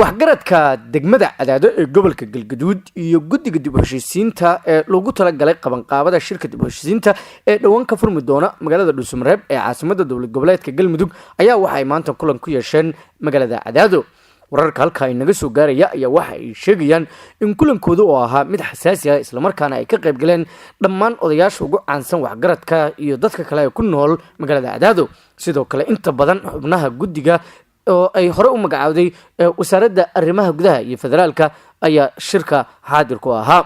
Waxgaradka degmada Cadaado ee gobolka Galgaduud iyo guddiga dib u heshiisiinta ee loogu talagalay qabanqaabada shirka dib u heshiisiinta ee dhowaan ka furmi doona magaalada Dhuusamareeb ee caasimada dowlad goboleedka Galmudug ayaa waxa ay maanta kulan ku yeesheen magaalada Cadaado. Wararka halka inaga soo gaaraya ayaa waxa ay sheegayaan in kulankooda oo ahaa mid xasaasi ah, islamarkaana ay ka qayb galeen dhammaan odayaasha ugu caansan, waxgaradka iyo dadka kale ee ku nool magaalada Cadaado. Sidoo kale inta badan xubnaha guddiga oo ay hore u magacaawday Wasaaradda Arrimaha Gudaha iyo Federaalka ayaa shirka xaadir ku ahaa.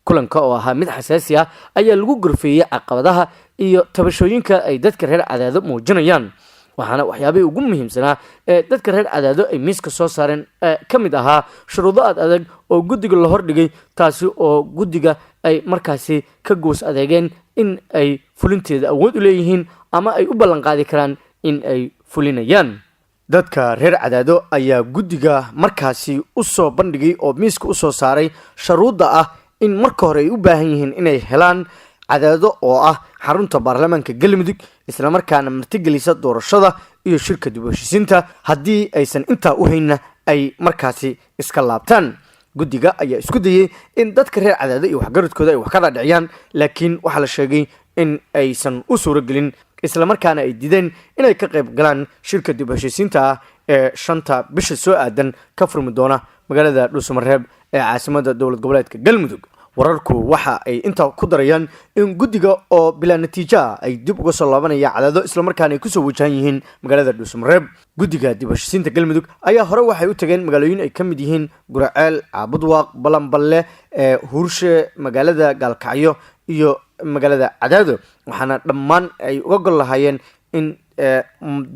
Kulanka oo ahaa mid xasaasi ah ayaa lagu gorfeeyey caqabadaha iyo tabashooyinka ay dadka reer Cadaado muujinayaan, waxaana waxyaabihii ugu muhiimsanaa ee dadka reer Cadaado ay miiska soo saareen ka mid ahaa shuruudo ad adag oo guddiga la hordhigay, taasi oo guddiga ay markaasi ka goos adeegeen in ay fulinteeda awood u leeyihiin ama ay u ballanqaadi karaan in ay fulinayaan. Dadka reer Cadaado ayaa guddiga markaasi usoo bandhigay oo miiska usoo saaray sharuudda ah in marka hore ay u baahan yihiin inay helaan Cadaado oo ah xarunta baarlamaanka Galmudug, islamarkaana martigelisa doorashada iyo shirka dib u heshiisiinta. Haddii aysan intaa u haynna, ay markaasi iska laabtaan. Guddiga ayaa isku dayey in dadka reer Cadaado iyo waxgaradkooda ay wax ka dhaadhiciyaan, laakiin waxaa la sheegay in aysan u suuragelin, islamarkaana ay diideen inay ka qayb galaan shirka dib u heshiisiinta ah ee 5-ta bisha soo aadan ka furmi doona magaalada Dhuusamareeb ee caasimada dowlad goboleedka Galmudug. Wararku waxa ay intaa ku darayaan in guddiga oo bilaa natiijo ah ay dib uga soo laabanaya Cadaado, islamarkaana ay kusoo wajahan yihiin magaalada Dhuusamareeb. Guddiga dib u heshiisiinta Galmudug ayaa hore waxay u tageen magaalooyin ay ka mid yihiin Guraceel, Caabudwaaq, Balanballe, ee Huurshe, magaalada Gaalkacyo iyo magaalada Cadaado, waxaana dhammaan ay uga gol lahaayeen in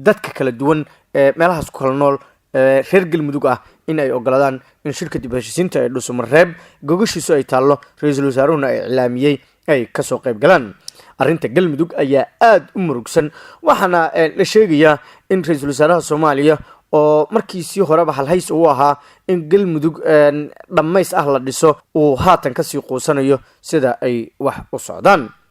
dadka kala duwan ee meelahaas ku kala nool reer Galmudug ah in ay ogolaadaan in shirka dib heshiisiinta ee Dhuusamareeb gogashiisu ay taallo, ra-iisul wasaaruhuna ay iclaamiyey, ay kasoo qayb galaan. Arrinta Galmudug ayaa aada u murugsan, waxaana la sheegayaa in ra-iisul wasaaraha Soomaaliya oo markiisii horeba halhays uu ahaa in Galmudug dhammays ah la dhiso uu haatan kasii quusanayo sida ay wax u socdaan.